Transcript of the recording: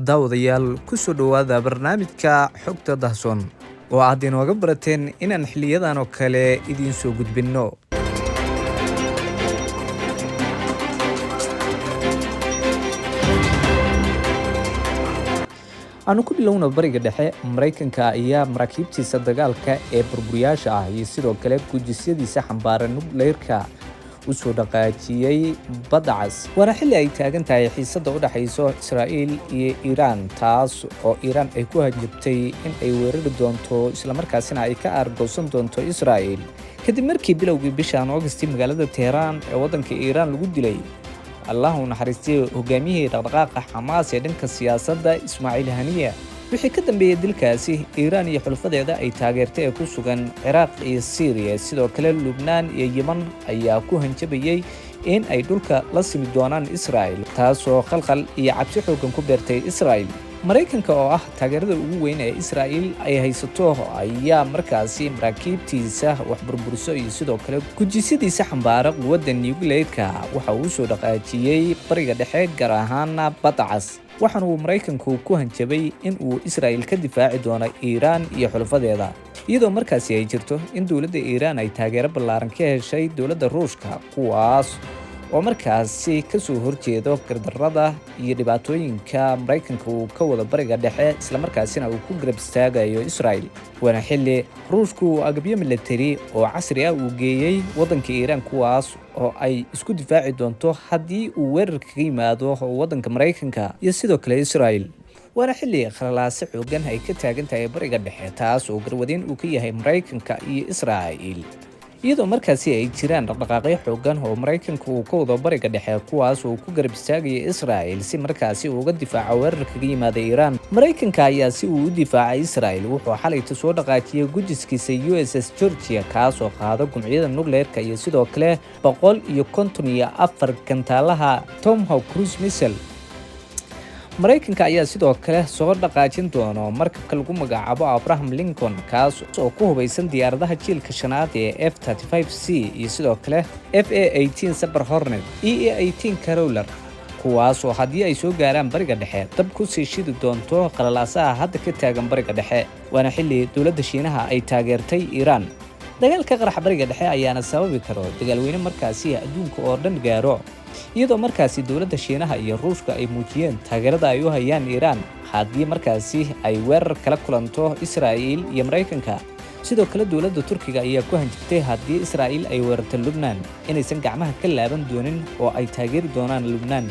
Daawadayaal, ku soo dhowaada barnaamijka Xogta Dahsoon oo aad inooga barateen inaan xiliyadan oo kale idiin soo gudbinno. Aanu ku bilowna Bariga Dhexe. Maraykanka ayaa maraakiibtiisa dagaalka ee burburiyaasha ah iyo sidoo kale gujisyadiisa xambaara nukleerka u soo dhaqaajiyey Badda Cas, waana xilli ay taagan tahay xiisadda u dhexayso Israa'iil iyo Iiraan, taas oo Iiraan ay ku hanjabtay in ay weerari doonto islamarkaasina ay ka aargoosan doonto Israa'iil, kadib markii bilowgii bishan Augasti magaalada Teheraan ee waddanka Iiraan lagu dilay, Allah u naxariistay, hogaamiyihii dhaqdhaqaaqa Xamaas ee dhanka siyaasadda, Ismaaciil Haniya. Wixii ka dambeeyey dilkaasi, Iiraan iyo xulafadeeda ay taageertay ee ku sugan Ciraaq iyo Siiriya, sidoo kale Lubnaan iyo Yeman, ayaa ku hanjabayey in ay dhulka la simi doonaan Israa'il, taasoo khalkhal iyo cabsi xooggan ku beertay Israa'il. Maraykanka oo ah taageerada ugu weyn ee Israa'iil ay haysato ayaa markaasi maraakiibtiisa wax burburiso iyo sidoo kale gujisyadiisa xambaara quwadda nucleerka waxa uu soo dhaqaajiyey Bariga Dhexe, gaar ahaana Badda Cas, waxaana uu Maraykanku ku hanjabay in uu Israa'iil ka difaaci doono Iiraan iyo xulafadeeda, iyadoo markaasi ay jirto in dowladda Iiraan ay taageero ballaaran ka heshay dowladda Ruushka, kuwaas oo markaasi ka soo horjeedo gardarrada iyo dhibaatooyinka Maraykanka uu ka wado Bariga Dhexe, islamarkaasina uu ku garab istaagayo Israa'il. Waana xilli Ruushku uu agabyo milatari oo casri ah uu geeyey waddanka Iiraan, kuwaas oo ay isku difaaci doonto haddii uu weerar kaga yimaado waddanka Maraykanka iyo sidoo kale Israa'il. Waana xilli khalalaase xoogan ay ka taagan tahay Bariga Dhexe, taas oo garwadeyn uu ka yahay Maraykanka iyo Israa'iil, iyadoo markaasi ay jiraan dhaqdhaqaaqyo xoogan oo Maraykanka uu ka wado Bariga Dhexe, kuwaas oo ku garab istaagaya Israa'il si markaasi uu uga difaaco weerar kaga yimaada Iiraan. Maraykanka ayaa si uu u difaacay Israa'il wuxuu xalayta soo dhaqaajiyey gujiskiisa USS Georgia, kaas oo qaado gumcyada nukleerka iyo sidoo kale 154 gantaalaha Tomahawk cruise missile. Maraykanka ayaa sidoo kale soo dhaqaajin doono markabka lagu magacaabo Abraham Lincoln, kaas oo ku hubaysan diyaaradaha jiilka shanaad ee F C iyo sidoo kale FA Super Hornet, EA Growler, kuwaas oo haddii ay soo gaaraan Bariga Dhexe dab ku sii shidi doonto qalalaasaha hadda ka taagan Bariga Dhexe. Waana xilli dowladda Shiinaha ay taageertay Iiraan. Dagaalka qaraxa Bariga Dhexe ayaana sababi karo dagaalweyne markaasi adduunka oo dhan gaaro, iyadoo markaasi dowladda Shiinaha iyo Ruushka ay muujiyeen taageerada ay u hayaan Iiraan haddii markaasi ay weerar kala kulanto Israa'iil iyo Maraykanka. Sidoo kale dowladda Turkiga ayaa ku hanjabtay haddii Israa'iil ay weerarto Lubnaan inaysan gacmaha ka laaban doonin oo ay taageeri doonaan Lubnaan.